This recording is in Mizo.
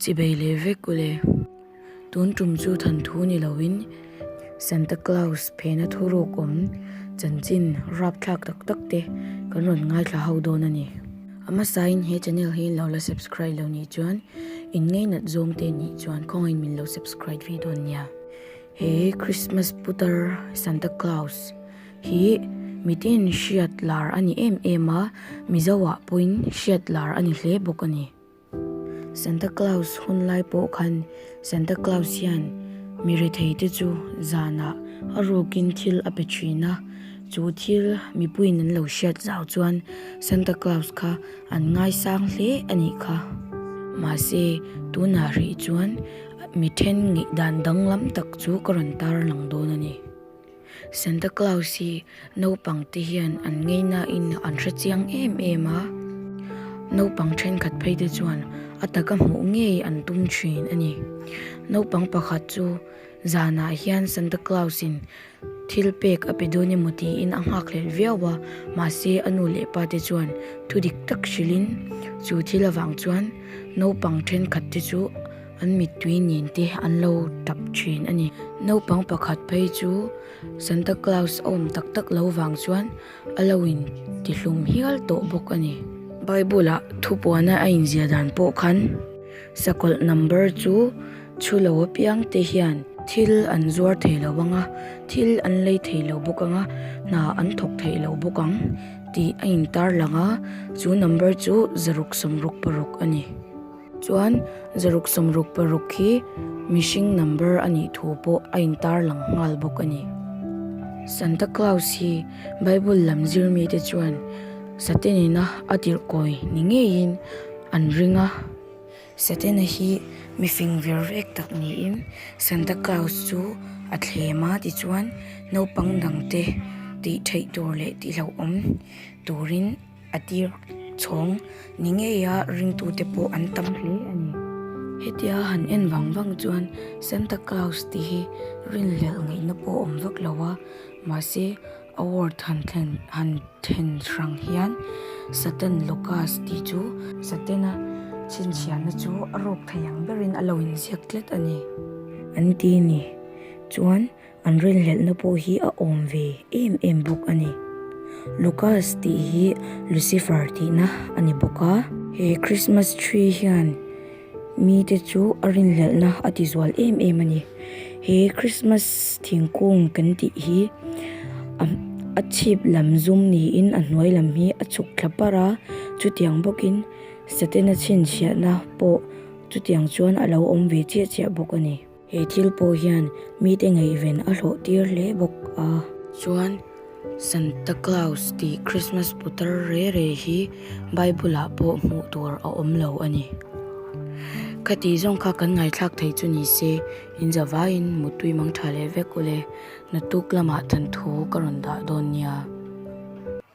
Chibei leh vek ule. Tun tum chu thanthu ni loin Santa Claus phena thuruk awm chanchin rapthlak tak tak te kan rawn ngaithla ho dawn a ni. A hmasain he channel hi lo la subscribe lo nih chuan in ngeinat zawng te nih chuan khawngaihin min lo subscribe ve dawn nia. He Christmas putar Santa Claus hi mitin hriat lar a ni em em a, Mizo ah pawhin hriat lar a ni hle bawk a ni. Santa Claus hun lai pawh khan Santa Claus hian mi rethei te chu zanah a rukin thil a pe thin a, chu thil mipuiin an lo hriat zau chuan Santa Claus kha an ngaisang hle a nih kha. Mahse tunah hrih chuan Mi then ngaihdan danglam tak chu ka rawn tar lang dawn a ni. Santa Claus hi naupang te hian an ngeinain an hre chiang em em a, naupang thenkhat phei te chuan a taka hmuh ngei an tum thin a ni. Naupang pakhat chu zanah hian Santa Claus in Thil pek a pe dawn emaw tiin a nghakhlelh viau a, mahse a nu leh pa te chuan thu dik tak hrilhin chu thil avang chuan naupang thenkhat te chu an mittui nen te an lo tap thin a ni. Naupang pakhat phei chu Santa Claus a awm tak tak lo vang chuan a lo in tihlum hial tawh bawk a ni. Bible ah thupuana a inziah dan pawh khan sakawlh number chu Chhu lo apiang te hian thil an zuar thei lo ang a, thil an lei thei lo bawk ang a, hna an thawk thei lo bawk ang tih a intar lang a, chu number chu zaruk sawmruk paruk a ni. Chuan zaruk sawmruk paruk hi mihring number a nih thu pawh a intar lang nghal bawk a ni. Santa Claus hi Bible lam zir mite chuan Satanina a tirhkawi ni ngeiin an ring a. Setana hi mi fing vir vek tak niin Santa Claus chu a thlem a tichuan naupang dangte tih theih tur leh tih hlauhawm turin a tir chhawng ni ngeia ringtute pawh an tam hle a ni. Hetia han en vang vang chuan Santa Claus tih hi rinhlelh ngaihna pawh a awm vak lo a, mahse A word han thlen han then hrang hian Satan Lucas tih chu Satena chhinchhiahna chu a rawk thei ang berin a lo inziak tlat a ni. An ti ni. Chuan an rinhlelhna pawh hi a awm ve em em bawk a ni. Lucas tih hi Lucifer tihna a ni bawk a. He Christmas tree hian mite chu a rinhlelhna a ti zual em em a ni. He Christmas thingkung kan tih hi a a chhip lam zum niin a hnuai lam hi a chhuk thla parh a, chutiang bawkin Satena chhinchhiahna pawh chutiang chuan a lo awm ve chiah chiah bawk a ni. He thil pawh hian mite ngaihven a hlawh tir hle bawk a. Chuan Santa Claus tih Christmas putar re re hi Bible ah pawh hmuh tur a awm lo a ni. Khati zawng kha kan ngaithlak thei chu ni se, in zavaiin muttui mang tha leh vek ule, naktuk lamah thanthu ka rawn dah dawn nia.